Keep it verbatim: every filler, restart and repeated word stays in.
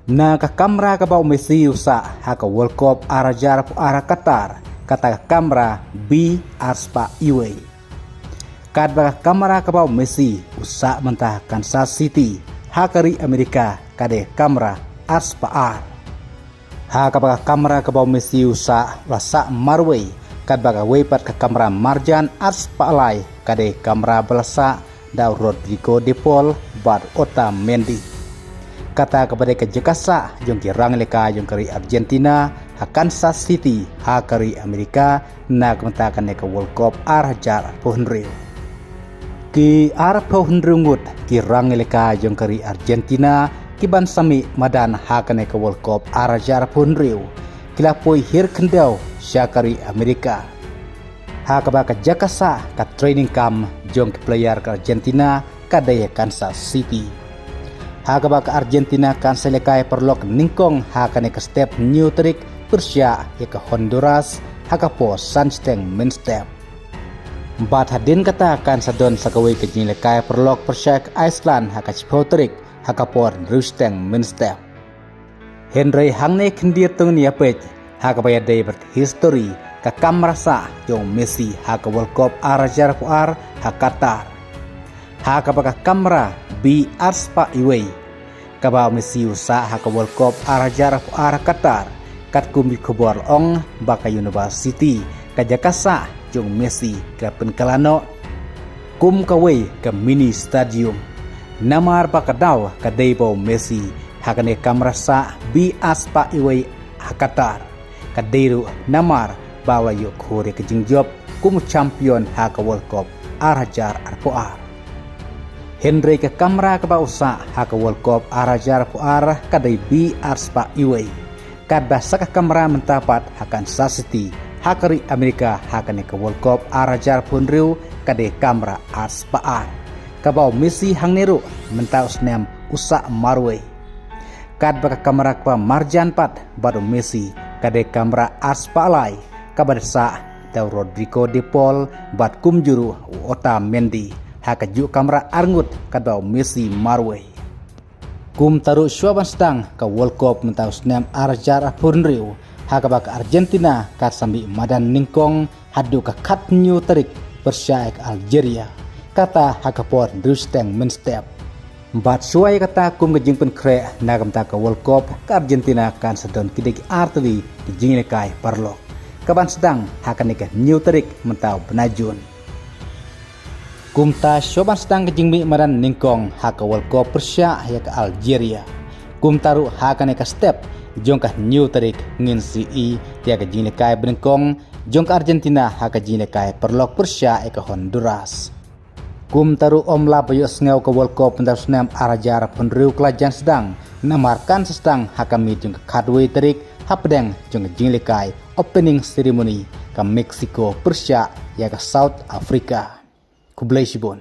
Na ka kamra kaba u Messi u sah ha ka World Cup ar hajar arphew ar ha Qatar, kata ka kamra B arspah wei. Katba ka kamra kaba u Messi u sah mynta ha Kansas City ha ka ri Amerika ka dei ka kamra arspah ar. Ha kaba ka kamra kaba u Messi u sah, u la sah marwei, katba kawei pat ka kamra marjan arspah lai ka dei ka kamra ba la sah da u Rodrigo De Paul bad Otamendi. Kata kaba dei ka jaka sah jong ki rangïalehkai jong ka ri Argentina ha Kansas City ha ka ri Amerika na ka bynta kane ka World Cup ar hajar arphew hynriew. Ki arphew hynriew ngut ki rangïalehkai jong ka ri Argentina ki ban sa mih madan ha kane ka World Cup ar hajar arphew hynriew ki la poi hiar khyndew sha ka ri Amerika. Ha kaba ka jaka sah, ka training camp jong ki player ka Argentina ka dei ha Kansas City. Ha kaba ka Argentina kan sa ïalehkai paralok nyngkong ha kane ka step hynñiew tarik pyrshah ïa ka Honduras ha ka por san shiteng mynstep. Bad hadien kata kan sa don sa kawei ka jingïalehkai paralok pyrshah ïa ka Iceland ha ka shiphew tarik ha ka por hynriew shiteng mynstep. Hynrei hangne khyndiat to ngin ïa peit ha kaba ïadei bad history, ka kamra sah jong u Messi ha ka World Cup ar hajar arphew ar ha Qatar. Ha kaba ka kamra B arspah wei, kaba u Messi u sah ha ka World Cup ar hajar arphew ar ha Qatar, katkum ki khubor la ong ba ka University, ka jaka sah jong u Messi ka pynkylla noh kum kawei ka mini stadium. Namar ba ka daw ka dei ba u Messi ha kane ka kamra sah B arspah wei ha Qatar, ka dei ruh namar ba u la ïoh khur ïa ka jingjop kum u champion ha ka World Cup ar hajar arphew ar. Hynrei ka kamra kaba u sah ha ka World Cup ar hajar arphew ar ka dei B arspah wei. Katba sa ka kamra mynta pat ha Kansas City ha ka ri Amerika ha kane ka World Cup ar hajar arphew hynriew ka dei kamra arspah ar, kaba u Messi hangne ruh mynta u snem u sah marwei. Katba ka kamra kaba marjan pat bad u Messi ka dei kamra arspah lai, kaba da sah da u Rodrigo De Paul bad kumjuh ruh u Otamendi ha kajuh kamra arngut katba u Messi marwei. Kumta ruh shuwa ban sdang ka World Cup mynta u snem ar hajar arphew hynriew, ha kaba ka Argentina kan sa mih madan nyngkong haduh ka khathynñiew tarik pyrshah ïa ka Algeria, kata ha ka por hynriew shiteng mynstep. Bad shuwa ïa kata, kum ka jingpynkhreh na ka bynta ka World Cup, ka Argentina kan sa don ki dei ki artylli ki jingïalehkai paralok ka ban sdang ha kane ka hynñiew tarik mynta u bnai Jun. Kumta shuwa ban sdang ka jingmih madan nyngkong ha ka World Cup pyrshah ïa ka Algeria, kumta ruh ha kane ka step jong ka hynñiew tarik ngin sa ïohi ïa ka jingïalehkai banyngkong jong ka Argentina ha ka jingïalehkai paralok pyrshah ïa ka Honduras. Kumta ruh ym lah ba ïohsngew ka World Cup mynta u snem ar hajar arphew hynriew ka la jan sdang, namar kan sa sdang ha ka miet jong ka khatwei tarik hapdeng jong ka jingïalehkai opening ceremony ka Mexico pyrshah ïa ka South Africa. Khublei shibun.